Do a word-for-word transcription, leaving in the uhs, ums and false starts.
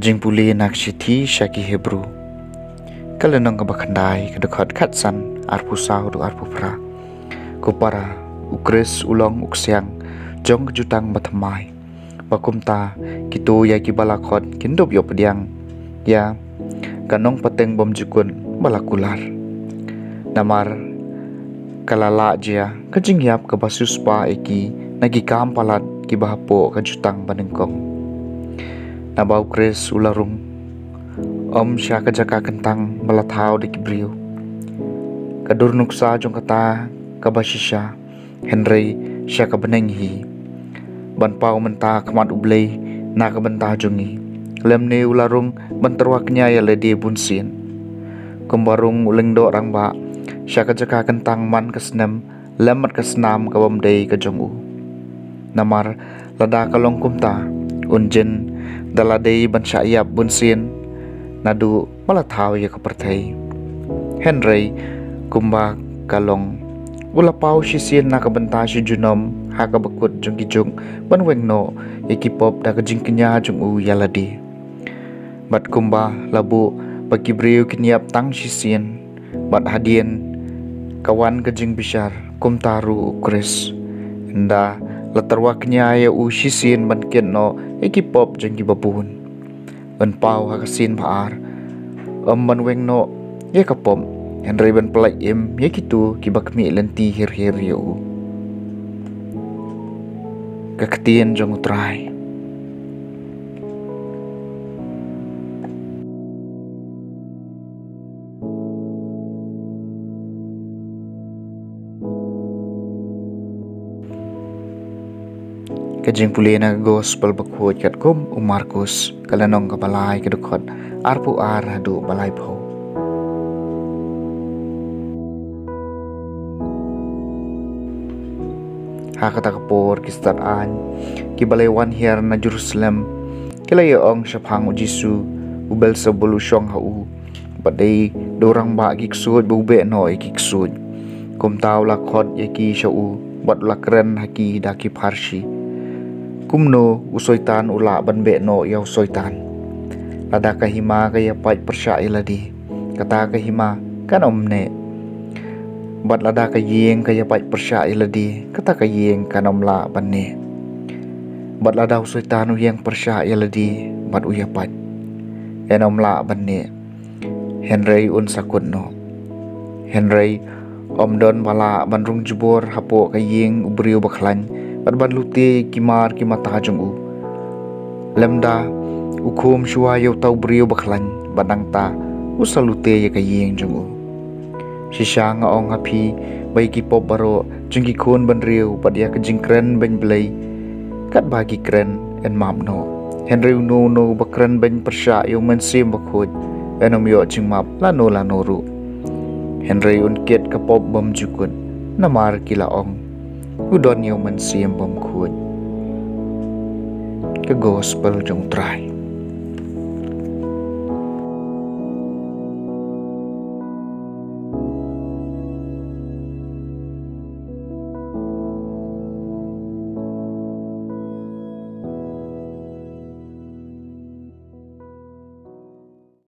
Jingpule na ka shithi sha ki Hebru, ka lynnong kaba khyndai, ka dkhot khatsan, arphew saw haduh arphew phra. Ko para, u Khrist u long u ksiang jong ka jutang bathymmai, ba kumta kito ïa kiba la khot kin dup ïoh pdiang ïa ka nongpateng bymjukut ba la kular. Namar ka la lah jia ka jingïap kaba siewspah ïa ki na ki kam palat kiba hapoh ka jutang banyngkong. Naba u Khrist u la rung, ym sha ka jaka kyntang ba la thaw da ki briew, ka dur nuksa jong kata kaba shisha, hynrei sha ka bneng hi, ban paw mynta ha khmat U Blei na ka bynta jong ngi. Lymne u la rung ban tyrwa kñia ïa lade bunsien, kumba rung u lyngdoh rangbah sha ka jaka kyntang man ka snem lem bad ka snam ka bym dei ka jong u. Namar lada ka long kumta, un jin da la dei ban shah ïap bunsien naduh ba la thaw ïa ka pyrthei. Hynrei kumba ka long, u la paw shisien na ka bynta shi junom ha kaba kut jong ki juk, ban weng noh ïa ki pop da ka jingkñia jong u ïa lade. Bad kumba la buh ba ki briew kin ïap tang shisien, bad hadien ka wan ka jingbishar, kumta ruh u Khrist, ynda la tyrwa kñia ïa u shisien ban kit noh ïa ki pop jong kiba bun, un paw ha ka sien ba ar, ym ban weng noh ïa ka pop, hynrei ban pyllait im ïa kito kiba khmih lynti hir hir ïa u. Ka ktien jong u Trai. Ka jingpule na ka Gospel bakhuid katkum u Markus, ka lynnong kaba lai, ka dkhot arphew ar haduh ba laiphew. Ha kata ka por ki stad aiñ kiba la wan hiar na Jerusalem ki la ïa ong shaphang u Jisu, u Belsebul u shong ha u, bad dei da u rangbah ki ksuid ba u beh noh ïa ki ksuid. Kumta u la khot ïa ki sha u bad u la kren ha ki da ki pharshi: Kumno u soitan u lah ban beh noh ïa u soitan? Lada ka hima ka ïa pait pyrshah ïa lade, kata ka hima kan ym neh. Bad lada ka ïing ka ïa pait pyrshah ïa lade, kata ka ïing kan ym lah ban neh. Bad lada u soitan u ïeng pyrshah ïa lade bad u ïa pait, yn ym lah ban neh, hynrei un sa kut noh. Hynrei ym don ba lah ban rung jubor hapoh ka ïing u briew bakhlaiñ bad ban lute ki mar ki mata jong u. Lymda u khum shuwa ïa uta u briew bakhlaiñ, bad nangta u sa lute ïa ka ïing jong u. Shisha nga ong ha phi ba ïa ki pop baroh jong ki khun bynriew bad ïa ka jingkren beiñ Blei, katba ki kren, yn map noh. Hynrei uno uno ba kren beiñ pyrshah ïa u Mynsiem Bakhuid, yn ym ïoh jingmap lano lano ruh. Hynrei un kit ka pop bymjukut, namar ki la ong, u don ïa u Mynsiem Bakhuid. Ka Gospel jong u Trai.